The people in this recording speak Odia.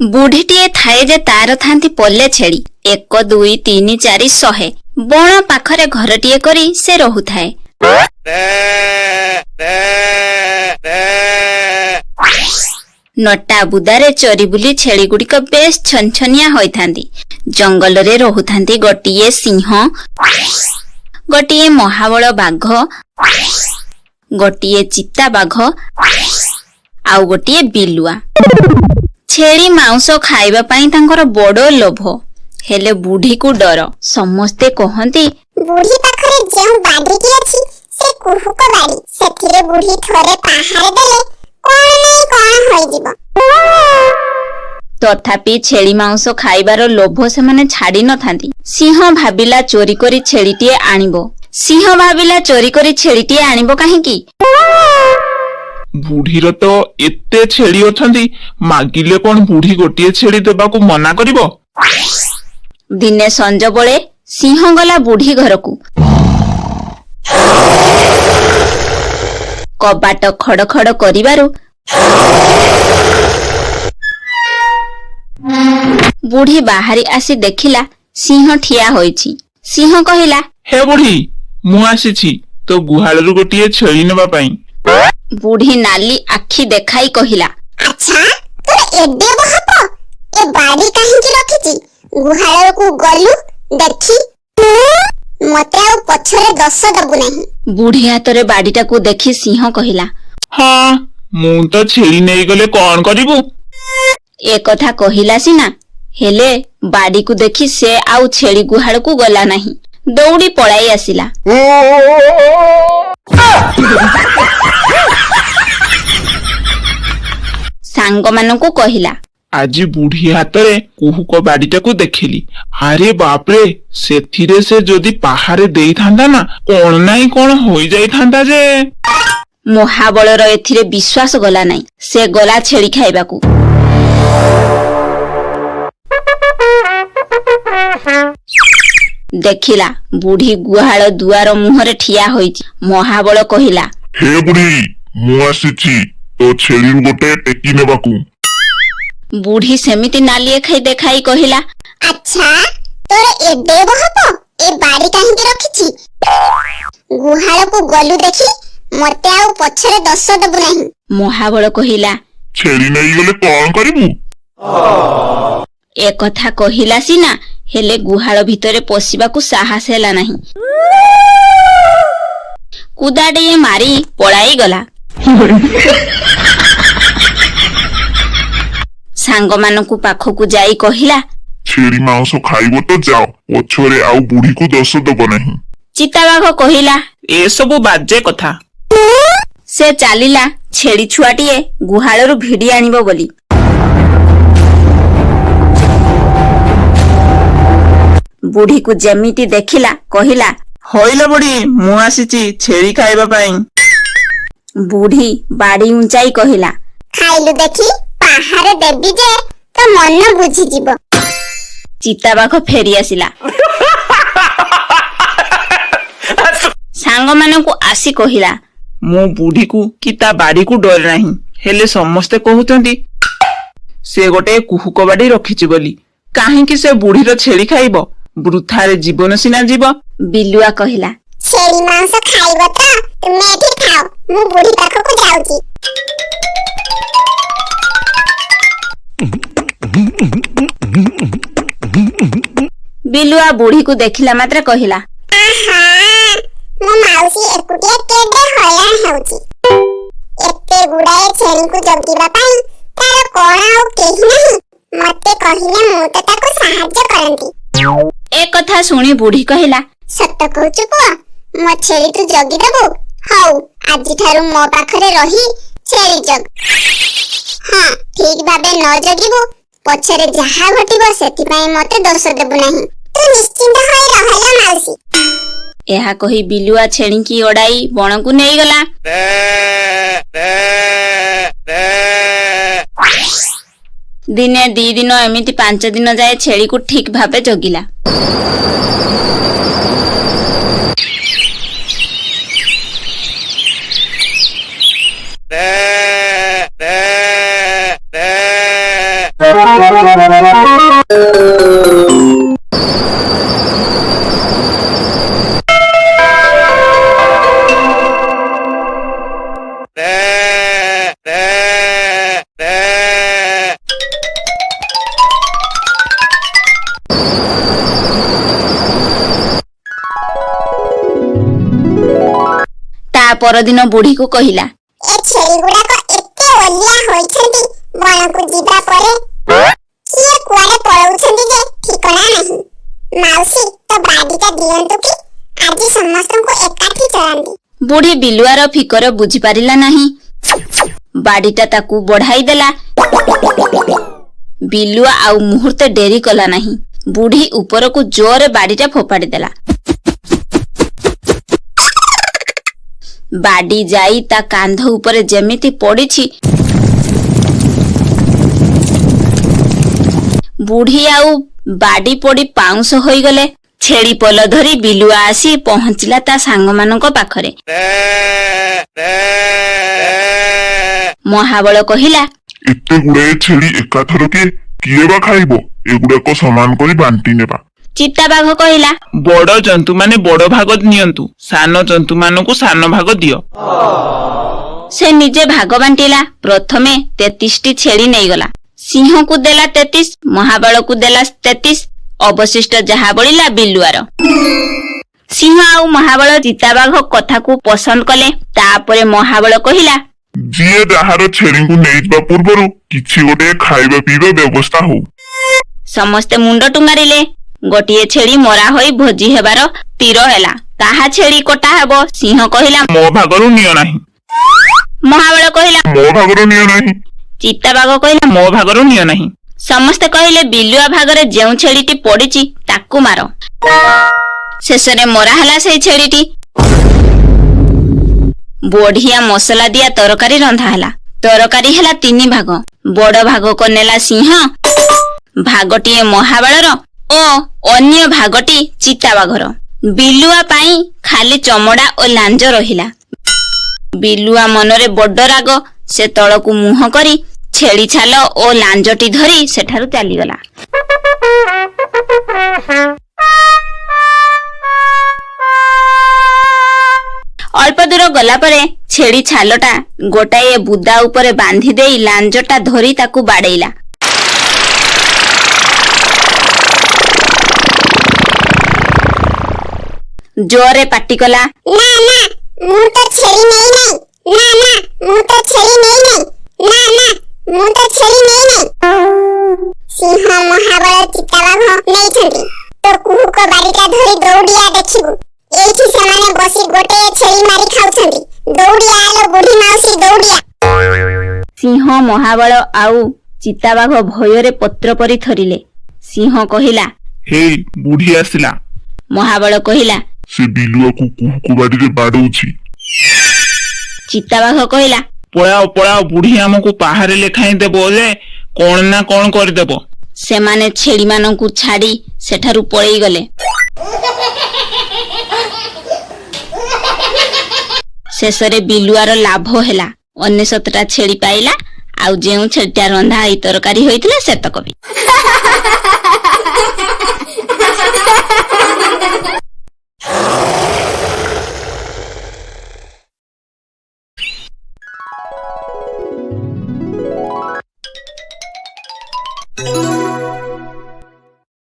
ବୁଢ଼ୀଟିଏ ଥାଏ ଯେ ତାର ଥାନ୍ତି ପଲେ ଛେଳି, 1 2 3 4 100। ବଣ ପାଖରେ ଘରଟିଏ କରି ସେ ରହୁଥାଏ। ନଟା ବୁଦାରେ ଚରି ବୁଲି ଛେଳିଗୁଡ଼ିକ ବେଶ୍ ଛନଛନିଆ ହୋଇଥାନ୍ତି। ଜଙ୍ଗଲରେ ରହୁଥାନ୍ତି ଗୋଟିଏ ସିଂହ, ଗୋଟିଏ ମହାବଳ ବାଘ, ଗୋଟିଏ ଚିତା ବାଘ ଆଉ ଗୋଟିଏ ବିଲୁଆ। ଛେଳି ମାଉଁସ ଖାଇବା ପାଇଁ ତାଙ୍କର ବଡ଼ ଲୋଭ, ହେଲେ ବୁଢ଼ୀକୁ ଡର। ସମସ୍ତେ କହନ୍ତି, ବୁଢ଼ୀ ପାଖରେ ଯେଉଁ ବାଡ଼ିଟି ଅଛି ସେ କୁହୁକ ବାଡ଼ି, ସେଥିରେ ବୁଢ଼ୀ ଥରେ ପାହାରେ ଦେଲେ କଣ ନାଇଁ କଣ ହୋଇଯିବ। ତଥାପି ଛେଳି ମାଉଁସ ଖାଇବାର ଲୋଭ ସେମାନେ ଛାଡ଼ି ନଥାନ୍ତି। ସିଂହ ଭାବିଲା ଚୋରି କରି ଛେଳିଟିଏ ଆଣିବ। ସିଂହ ଭାବିଲା ଚୋରି କରି ଛେଳିଟିଏ ଆଣିବ କାହିଁକି? ବୁଢ଼ୀର ତ ଏତେ ଛେଳି ଅଛନ୍ତି, ମାଗିଲେ କଣ ବୁଢ଼ୀ ଗୋଟିଏ ଛେଳି ଦେବାକୁ ମନା କରିବ? ଦିନେ ସଞ୍ଜବେଳେ ସିଂହ ଗଲା ବୁଢ଼ୀ ଘରକୁ। କବାଟ ଖଡ଼ ଖଡ଼ କରିବାରୁ ବୁଢ଼ୀ ବାହାରି ଆସି ଦେଖିଲା ସିଂହ ଠିଆ ହୋଇଛି। ସିଂହ କହିଲା, ହେ ବୁଢ଼ୀ, ମୁଁ ଆସିଛି ତୋ ଗୁହାଳରୁ ଗୋଟିଏ ଛେଳି ନେବା ପାଇଁ। ବୁଢ଼ୀ ନାଲି ଆଖି ଦେଖାଇ କହିଲା, ଆଚ୍ଛା, ତୋର ଏଡେ ବହପ, ଏ ବାଡ଼ି କାହିଁକି ରଖିଛି? ଗୁହାଳକୁ ଗଲୁ ଦେଖି, ମତେ ଆଉ ପଛରେ ଦୋଷ ଦବୁ ନାହିଁ। ବୁଢ଼ୀ ହାତରେ ବାଡ଼ିଟାକୁ ଦେଖି ସିଂହ କହିଲା, ହଁ, ମୁଁ ତ ଛେଳି ନେଇଗଲେ କଣ କରିବୁ? ଏ କଥା କହିଲା ସିନା, ହେଲେ ବାଡ଼ିକୁ ଦେଖି ସେ ଆଉ ଛେଳି ଗୁହାଳକୁ ଗଲା ନାହିଁ, ଦୌଡ଼ି ପଳାଇ ଆସିଲା। ସାଙ୍ଗମାନଙ୍କୁ କହିଲା, ଆଜି ବୁଢ଼ୀ ହାତରେ କୁହୁକ ବାଡ଼ିଟାକୁ ଦେଖିଲି। ଆରେ ବାପରେ, ସେଥିରେ ସେ ଯଦି ପାହାରେ ଦେଇଥାନ୍ତା ନା, କଣ ନାଇଁ କଣ ହୋଇଯାଇଥାନ୍ତା ଯେ। ମହାବଳର ଏଥିରେ ବିଶ୍ୱାସ ଗଲା ନାହିଁ। ସେ ଗଲା ଛେଳି ଖାଇବାକୁ। ଦେଖିଲା ବୁଢ଼ୀ ଗୁହାଳ ଦୁଆର ମୁହଁରେ ଠିଆ ହୋଇଛି। ମହାବଳ କହିଲା, ହେ ବୁଢ଼ୀ, ମୁଁ ଆସିଛି ତୋ ଛେଳିରୁ ଗୋଟେ ଟେକି ନେବାକୁ। ବୁଢ଼ୀ ସେମିତି ନାଲି ଆଖି ଦେଖାଇ କହିଲା, ଆଚ୍ଛା, ତୋର ଏଡେ ବହପ, ଏ ବାଡ଼ି କାହିଁକି ରଖିଛି? ଗୁହାଳକୁ ଗଲୁ ଦେଖି, ମତେ ଆଉ ପଛରେ ଦୋଷ ଦବୁ ନାହିଁ। ମହାବଳ କହିଲା, ଛେଳି ନେଇଗଲେ କଣ କରିବୁ? ଏ କଥା କହିଲା ସିନା, ହେଲେ ଗୁହାଳ ଭିତରେ ପଶିବାକୁ ସାହସ ହେଲା ନାହିଁ। କୁଦାଟିଏ ମାରି ପଳାଇ ଗଲା। ସାଙ୍ଗମାନଙ୍କୁ ପାଖକୁ ଯାଇ କହିଲା, ଛେଳି ମାଉଁସ ଖାଇବ ତ ଯାଅ, ପଛରେ ଆଉ ବୁଢ଼ୀକୁ ଦୋଷ ଦବ ନାହିଁ। ଚିତାବାଘ କହିଲା, ଏସବୁ ବାଜେ କଥା। ସେ ଚାଲିଲା ଛେଳି ଛୁଆଟିଏ ଗୁହାଳରୁ ଭିଡି ଆଣିବ ବୋଲି। ବୁଢ଼ୀକୁ ଯେମିତି ଦେଖିଲା କହିଲା, ହଇଲ ବୁଢ଼ୀ, ମୁଁ ଆସିଛି ଛେଳି ଖାଇବା ପାଇଁ। ବୁଢ଼ୀ ବାଡ଼ି ଉଞ୍ଚାଇ କହିଲା, ଖାଇଲୁ ଦେଖି, ପାହାରେ ଦେବି ଯେ ତୋ ମନ ବୁଝିଯିବ। ଚିତାବାଘ ଫେରି ଆସିଲା। ସାଙ୍ଗମାନଙ୍କୁ ଆସି କହିଲା, ମୁଁ ବୁଢ଼ୀକୁ କି ତା ବାଡ଼ିକୁ ଡରେ ନାହିଁ, ହେଲେ ସମସ୍ତେ କହୁଛନ୍ତି ସେ ଗୋଟେ କୁହୁକ ବାଡ଼ି ରଖିଛି ବୋଲି। କାହିଁକି ସେ ବୁଢ଼ୀର ଛେଳି ଖାଇବ? ବୃଥାରେ ଜୀବନ ସିନା ଯିବ। ବିଲୁଆ କହିଲା, ଛେଳି ମାଂସ ଖାଇବ ତ ତୁମେ ଏଠି ଖାଅ, ମୁଁ ବୁଢ଼ୀ ପାଖକୁ ଯାଉଛି। ବିଲୁଆ ବୁଢ଼ୀକୁ ଦେଖିଲା ମାତ୍ରେ କହିଲା, ଆହା, ମୋ ମାଉସୀ ଏକୁଟିଆ କେଡେ ହଇରାଣ ହେଉଛି। ଏତେ ଗୁଡାଏ ଛେଳିଙ୍କୁ ଜଗିବା ପାଇଁ ତାର କଣ ଆଉ କେହି ନାହିଁ? ମତେ କହିଲେ ମୁଁ ତ ତାକୁ ସାହାଯ୍ୟ କରନ୍ତି। ଏ କଥା ଶୁଣି ବୁଢ଼ୀ କହିଲା, ସତ କହୁଛୁ ପୁଅ, ମୋ ଛେଳି ତୁ ଜଗିଦବୁ? ହଉ, ଆଜିଠାରୁ ମୋ ପାଖରେ ରହି ଛେଳି ଜଗ। ହଁ, ଠିକ ଭାବେ ନ ଜଗିବୁ, ପଛରେ ଯାହା ଘଟିବ ସେଥିପାଇଁ ମତେ ଦୋଷ ଦେବୁ ନାହିଁ। ତୁ ନିଶ୍ଚିନ୍ତ ହୋଇ ରହଲୋ ମାଉସୀ। ଏହା କହି ବିଲୁଆ ଛେଳିକି ଅଡାଇ ବଣକୁ ନେଇଗଲା। ଦିନେ ଦି ଦିନ ଏମିତି 5 ଦିନ ଯାଏ ଛେଳିକୁ ଠିକ ଭାବେ ଜଗିଲା। ତା ପରଦିନ ବୁଢୀକୁ କହିଲା, ଏ ଛେଳି ଗୁଡାକ ଏତେ ଓଲିଆ ହୋଇଛନ୍ତି, ବଣକୁ ଯିବା ପରେ କିଏ କୁଆଡେ ପଳଉଛନ୍ତି ଯେ ଠିକଣା ନାହିଁ। ମାଉସୀ, ତ ବାଡିଟା ଦିଅନ୍ତୁ କି ଆଜି ସମସ୍ତଙ୍କୁ ଏକାଠି ଚରାନ୍ତି। ବୁଢୀ ବିଲୁଆର ଫିକର ବୁଝିପାରିଲା ନାହିଁ। ବାଡିଟା ତାକୁ ବଢାଇ ଦେଲା। ବିଲୁଆ ଆଉ ମୁହୂର୍ତ୍ତେ ଡେରି କଲା ନାହିଁ। ବୁଢୀ ଉପରକୁ ଜୋରରେ ବାଡିଟା ଫୋପାଡ଼ି ଦେଲା। ବାଡି ଯାଇ ତା କାନ୍ଧ ଉପରେ ଯେମିତି ପଡିଛି, ବୁଢୀ ଆଉ ବାଡି ପଡି ପାଉଁଶ ହୋଇଗଲେ। ଛେଳି ପଲ ଧରି ବିଲୁଆ ଆସି ପହଞ୍ଚିଲା ତା ସାଙ୍ଗମାନଙ୍କ ପାଖରେ। ମହାବଳ କହିଲା, ଏତେ ଗୁଡାଏ ଛେଳି ଏକାଥରକେ କିଏ ବା ଖାଇବ? ଏଗୁଡାକ ସମାନ କରି ବାଣ୍ଟି ନେବା। ଚିତାବାଘ କହିଲା, ବଡ ଜନ୍ତୁମାନେ ବଡ ଭାଗ ନିଅନ୍ତୁ, ସାନ ଜନ୍ତୁମାନଙ୍କୁ ସାନ ଭାଗ ଦିଅ। ସେ ନିଜେ ଭାଗ ବାଣ୍ଟିଲା। ପ୍ରଥମେ 33ଟି ଛେଳି ନେଇଗଲା। ସିଂହକୁ ଦେଲା 33, ମହାବଳକୁ ଦେଲା 33, ଅବଶିଷ୍ଟ ଯାହା ବଳିଲା ବିଲୁଆର। ସିଂହ ଆଉ ମହାବଳ ଚିତାବାଘ କଥାକୁ ପସନ୍ଦ କଲେ। ତାପରେ ମହାବଳ କହିଲା, ଯିଏ ଯାହାର ଛେଳିଙ୍କୁ ନେଇଯିବା ପୂର୍ବରୁ କିଛି ଗୋଟେ ଖାଇବା ପିଇବା ବ୍ୟବସ୍ଥା ହଉ। ସମସ୍ତେ ମୁଣ୍ଡ ଟୁଙ୍ଗାରିଲେ। ଗୋଟିଏ ଛେଳି ମରା ହୋଇ ଭୋଜି ହେବାର ସ୍ଥିର ହେଲା। କାହା ଛେଳି କଟା ହେବ? ସିଂହ କହିଲା, ମୋ ଭାଗରୁ ନିଅ ନାହିଁ। ମହାବଳ କହିଲା, ମୋ ଭାଗରୁ ନିଅ ନାହିଁ। ଚିତାବାଘ କହିଲା, ମୋ ଭାଗରୁ ନିଅ ନାହିଁ। ସମସ୍ତେ କହିଲେ, ବିଲୁଆ ଭାଗରେ ଯେଉଁ ଛେଳିଟି ପଡିଛି ତାକୁ ମାର। ଶେଷରେ ମରା ହେଲା ସେଇ ଛେଳିଟି। ବଢିଆ ମସଲା ଦିଆ ତରକାରୀ ରନ୍ଧା ହେଲା। ତରକାରୀ ହେଲା ତିନି ଭାଗ। ବଡ ଭାଗକ ନେଲା ସିଂହ, ଭାଗଟିଏ ମହାବଳର ଓ ଅନ୍ୟ ଭାଗଟି ଚିତାବାଘର। ବିଲୁଆ ପାଇଁ ଖାଲି ଚମଡା ଓ ଲାଞ୍ଜ ରହିଲା। ବିଲୁଆ ମନରେ ବଡ ରାଗ। ସେ ତଳକୁ ମୁହଁ କରି ଛେଳି ଛାଲ ଓ ଲାଞ୍ଜଟି ଧରି ସେଠାରୁ ଚାଲିଗଲା। ଅଳ୍ପ ଦୂର ଗଲା ପରେ ଛେଳି ଛାଲଟା ଗୋଟାଏ ବୁଦା ଉପରେ ବାନ୍ଧି ଦେଇ ଲାଞ୍ଜଟା ଧରି ତାକୁ ବାଡେଇଲା। ଜୋରରେ ପାଟି କଲା, ନା ନା, ମୁଁ ତ ଛେଳି ନେଇ ନାହିଁ। ନା ନା, ମୁଁ ତ ଛେଳି ନେଇ ନାହିଁ। ନା ନା, ମୁଁ ତ ଛେଳି ନେଇ ନାହିଁ। ସିଂହ, ମହାବଳ, ଚିତାବାଘ ନେଇଛନ୍ତି। ତୋ କୁହୁକ ବାଡ଼ିଟା ଧରି ଦୌଡ଼ିଆ, ଦେଖିବୁ। ଏଇଠି ସେମାନେ ବସି ଗୋଟିଏ ଛେଳି ମାରି ଖାଉଛନ୍ତି। ଦୌଡ଼ିଆ ଆଲୋ ବୁଢୀ ମାଉସୀ, ଦୌଡ଼ିଆ। ସିଂହ, ମହାବଳ ଆଉ ଚିତାବାଘ ଭୟରେ ପତ୍ର ପରି ଥରିଲେ। ସିଂହ କହିଲା, ହେଇ, ବୁଢୀ ଆସିଲା। ମହାବଳ କହିଲା, ସେ ବିଲୁଆକୁ କୁହୁକୁ ବାଡିରେ ବାଡଉଛି। ଚିତାବାଘ କହିଲା, ପଳାଅ ପଳାଅ, ବୁଢୀ ଆମକୁ ପାହାରେ ଲେଖାଏଁ ଦେବ ଯେ କଣ ନା କଣ କରିଦେବ। ସେମାନେ ଛେଳିମାନଙ୍କୁ ଛାଡି ସେଠାରୁ ପଳେଇଗଲେ। ଶେଷରେ ବିଲୁଆର ଲାଭ ହେଲା। 99ଟା ଛେଳି ପାଇଲା, ଆଉ ଯେଉଁ ଛେଳିଟା ରନ୍ଧା ହେଇ ତରକାରୀ ହୋଇଥିଲା ସେତକ ବି।